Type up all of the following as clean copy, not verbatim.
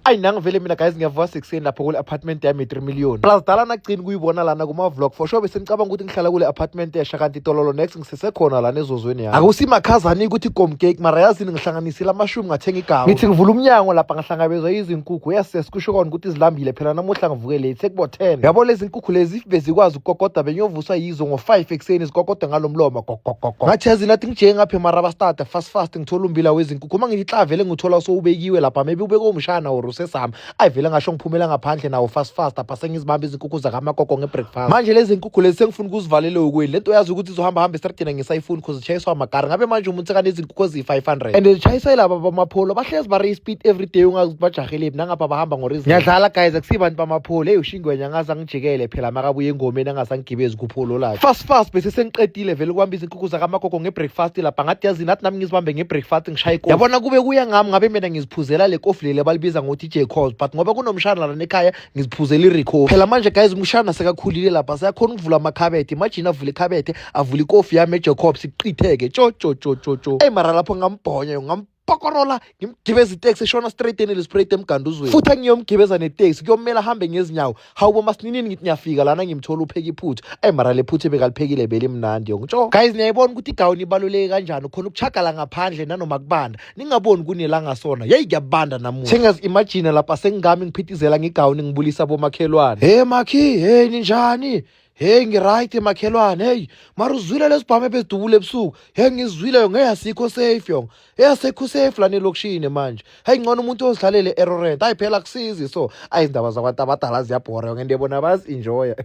Ayi, nangivele mina guys, ngiyavuka sekuseni lapho kule apartment yami 3 million plus. Dala nagcini kuyibona lana kuma-vlog, for sure bese ngicabanga ukuthi ngihlala kule apartment esha, kanti tololo next ngisesekhona lana ezozweni yami. Akusimakhazani ukuthi gomcake, mara yazini, ngihlanganisile amashumi, ngathenga igawu. Ngithi ngivula umnyango lapha, ngahlangabezwa izinkukhu. Yes, kusho kona ukuthi zilambile phela. Namuhla ngivuke late, sekubo-10. Yabo lezi nkukhu lezi, if bezikwazi ukukokoda, benyovuswa yizo ngo-5 ekuseni, zikokoda ngalo mlomo gogogogo. Ngathi yazi, nathi ngijeke ngapha eMarabastad fast fast, ngithola umbila wezinkukhu. Uma ngithi xa, vele ngithola sowubekiwe lapha, maybe ubeke umshana or usesami. Ayi vele, ngasho ngiphumela ngaphandle nawo fast fast apha, sengizibamba izinkukhu zakamakoko nge-breakfast. Manje lezi nkukhu lezi sengifuna ukuzivalela okweni. Lento yazi ukuthi izohamba hamba estradini, ngisayifuni cause zitshayiswa amagari. Ngabe manje umuntu sekanezinkukhu eziyi-500 and zitshayisa yilaba bamapholo, bahlezi bare speed every day, ungazi ukuthi bajahelephi nangapha bahamba ngoreason. Ngiyadlala guys, akusibantu bamapholo. Eyi, ushingwenya angaze angijikele phela makabuye engomeni, angazangigibezi kupholo lakhe. Fast fast bese sengiqedile vele ukubamba izinkukhu zakamakoko nge-breakfast lapha. Ngathi yazi, nathi nami ngizibambe nge-breakfast, ngishaye ikofi. Yabona, kube kuya ngami, ngabe mina ngiziphuzela le kofi leli abalibiza ngokuthi i-Jacobs, but ngoba kunomshana lana ekhaya, ngiziphuzela i-Ricoffy phela. Manje guys, umshana sekakhulile lapha, seyakhona ukuvula amakhabethe. Imagine avule ikhabethe, avule ikofi yami e-Jacobs, iqitheke tsho tsho tsho tsho tsho. Eyi, mara lapho ngambhonya, ngambhokorola, ngimgibeza iteksi eshona straight eNelspruit emganduzweni. Futhi angiyomgibeza neteksi, kuyomela ahambe ngezinyawo. Hawu boma, sinini ngithi ngiyafika lana, ngimthola upheka iphuthu. Eyi, mara le phuthu ebekaliphekile belimnandi yonke. Guys, niyayibona ukuthi igawuni ibaluleke kanjani, khona ukuchagala ngaphandle nanoma kubanda, ningaboni kunelanga sona. Yeyi, kuyabanda namuhla. Sengazi-imagine lapha sengingami ngiphithizela ngigawuni, ngibulisa bomakhelwane. Hey makhi, hey, ninjani? Hey, ngi-right makhelwane. Hey, mara uzwile lesibhamu ebezidubula ebusuku? Hey, ngizwile yo. Ngeke, asikho safe yo. Hey, asikho safe lana elokishini manje. Hey, ngcono umuntu ozihlalele erorent. Hayi phela, akusizi so. Ayi, indaba zabantu abadala ziyabhora yonke into, yebona bayazi-enjoya.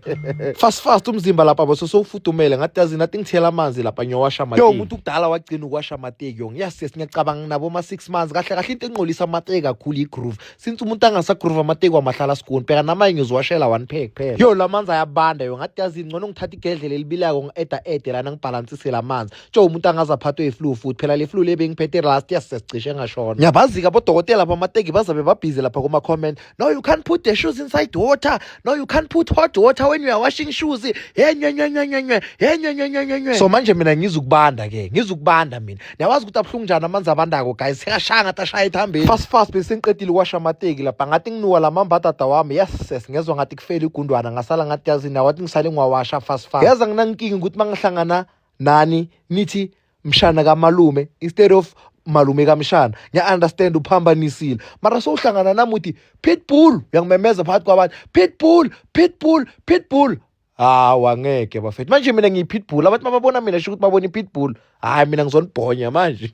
Fast fast, umzimba lapha bese sowufudumele. Ngathi yazi, nathi ngithela amanzi lapha, ngiyowasha amateki. Yo, umuntu kudala wagcina ukuwasha amateki yo. Yes, ngiyacabanga nabo ma-6 months kahle kahle. Into enqolisa amateki kakhulu i-groove, since umuntu angasagroove, amateki wamahlala sikuni. Bheka namanye, ngiziwashela one pair kuphela. Yo, la manzi ayabanda yo. Ngathi yazi, ngcono ngithatha igedlela elibilako, ngi-eda ede lana, ngibhalansise la manzi. Tsho umuntu angaze aphathwe yi-flu futhi phela. Le flu le bengiphethe last year, sesicishe ngashona. Ngiyabazi-ke abodokotela bamateki bazabe babhizi lapha kuma-comment: "No, you can't put the shoes inside water. No, you can't put hot water when you are washing shoes." He nywe nywe nywe nywe nywe, he nywe nywe nywe nywe nywe. So manje mina ngizukubanda ke, ngizukubanda mina. Niyawazi ukuthi abuhlungu njani amanzi abandako guys, sekashaya ngathi ashaya ethambeni. Fast fast bese ngiqedile ukwasha amateki lapha. Ngathi nginuka la mambadada wami. Yes, ngezwa ngathi kufela igundwana. Ngasala ngathi yazi, nawathi ngisale ngiwawasha fast fast. Yazi, anginankinga ukuthi mangihlangana nani nithi mshana kamalume instead of malume kamshana. Ngiya-understand uphambanisile, mara sowuhlangana nami uthi pitbull, uyangimemeza phakathi kwabantu, "Pitbull, pitbull, pitbull." Hawa, ngeke bafethu, manje mina ngiyi-pitbull? Abantu mababona mina sho ukuthi babona i-pitbull. Hhayi, mina ngizonibhonya manje.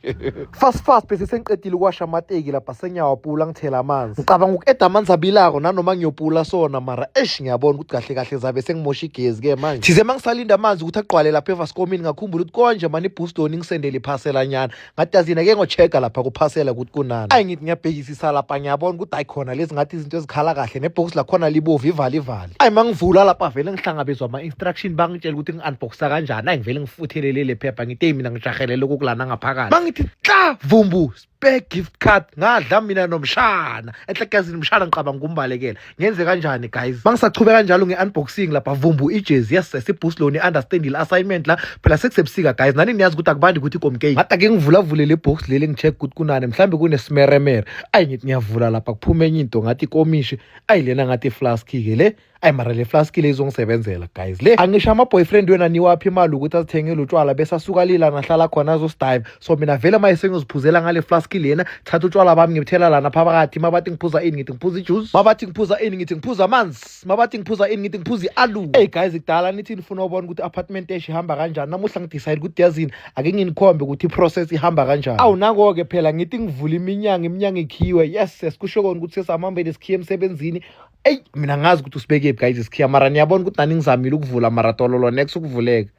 Fast fast bese sengiqedile ukuwasha amateki lapha, sengiyawapula, ngithela amanzi. Ngicabanga uku-eda amanzi abilako nanoma ngiyopula sona, mara eish, ngiyabona ukuthi kahle kahle zabe sengimosha igezi-ke manje. Thize uma ngisalinda amanzi ukuthi agqwale lapha evaskomini, ngakhumbula ukuthi konje mani ibhustoni ngisendele iphaselanyana. Ngathi yazini, ake ngo-check-a lapha kuphasela ukuthi kunani. Ayi, ngithi ngiyabhekisisa lapha, ngiyabona ukuthi hayi khona lezi ngathi izinto ezikhala kahle, nebhoksi lakhona libovu, ivale ivale. Ayi, uma ngivula lapha, vele ngihlangabezwa ama-instruction, bangitshela ukuthi ngi-unboxa kanjani. Ayi, ngivele ngifuthelele phepha, ngithi eyi, mina ngijahelele kokulana ngaphakathi. Mangithi tla, vumbu, spare gift card. Ngadla mina nomshana enhlekazini. Mshana, ngicabanga ukumbalekela, ngenze kanjani guys? Mangisachube kanjalo nge-unboxing lapha, vumbu, ijezi. Yes, siboost loan, i-understand ile-assignment la. Phela sekusebusika guys, nani niyazi ukuthi akubandi ukuthi ikomkey. Ngathi ake ngivulavule le box leli, ngi-check ukuthi kunani, mhlawumbe kunesimeremere. Ayi, ngithi ngiyavula lapha, kuphume enye into ngathi ikomishi. Ayi, lena ngathi iflask-ke le. Ayi, mara le flask le izongisebenzela guys. Le angisho ama-boyfriend wena niwaphi imali ukuthi azithengele utshwala, bese asuka lila nahlala khona azosidive. So mina vele maye sengiziphuzela ngale flask lena. Thatha utshwala bami, ngibuthela lana phakathi. Mabathi ngiphuza ini, ngithi ngiphuza ijuice. Mabathi ngiphuza ini, ngithi ngiphuza amanzi. Mabathi ngiphuza ini, ngithi ngiphuza i-aloe. Hey guys, kudala nithi nifuna ubona ukuthi apartment esha ihamba kanjani. Namuhla ngidecide ukuthi yazini, ake nginikhombe ukuthi i-process ihamba kanjani. Awu, nako-ke phela, ngithi ngivula iminyango, iminyango ikhiwe. Yes, kusho kona ukuthi sesamhambeni sikhiye emsebenzini. Eyi, mina ngazi ukuthi usibekephi guys isikhiya, mara niyabona ukuthi nani ngizamile ukuvula, mara tololo next ukuvuleka.